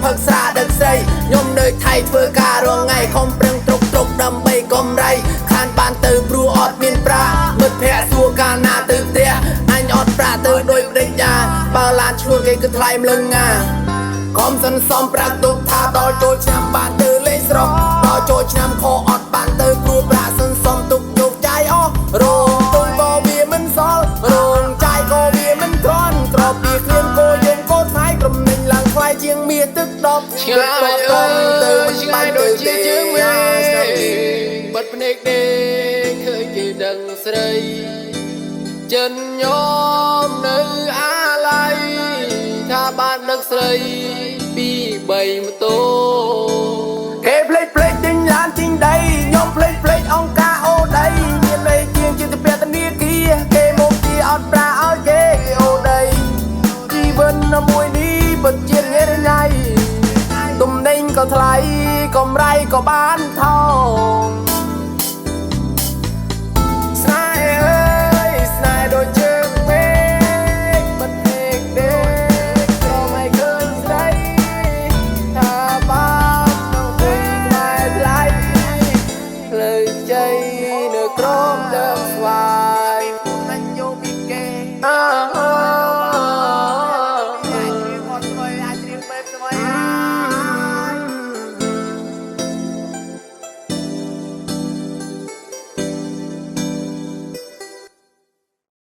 ផឹកស្រាដឹកស្រីខ្ញុំនៅថៃធ្វើការរងថ្ងៃខំប្រឹងត្រុកត្រុកដើម្បីកម្រៃខានបានទៅព្រោះអត់មានប្រាក់មិត្តភ័ក្តិសួរកាលណាទៅផ្ទះអញអត់ប្រាក់ទៅដោយបដិញ្ញាបើឡានឈ្នួលគេគឺថ្លៃម្លឹងងាខំសន្សំប្រាក់ទុកថាដល់ចូលឆ្នាំបានទៅលេងស្រុកដល់ចូលឆ្នាំខអត់បានទៅព្រោះប្រាក់សន្សំទុកយកចាយអស់រងទុំក៏វាមិនសល់រងចាយក៏វាមិនគ្រាន់ក្របពីគ្លៀនក៏យើងក៏ថ្លៃក្រុមនិញឡើងថ្លៃជាងមាសទឹកដប់ ឆ្ងាយអើ ទៅ យឆ្ងា មិនបាច់ យដូចជា ទៅទេ ជើងមេបាត់ភ្នែកដេកឃើញគេដឹងស្រីចិនញោមនៅអាឡ័យថាបានដឹកស្រីពីរបីម៉ូតូ គេភ្លេចភ្លេចទិញឡានទិញដីខ្ញុំភ្លេចភ្លេចអង្គការអូដីមានន័យជាងជាទៅពាក់ធនាគារគេមកទីអត់ប្រាឲ្យគេអូដីជីវិតមួយនេះពិតជាញ៉ៃញ៉ៃទំនិញក៏ថ្លៃកម្រៃក៏បានថ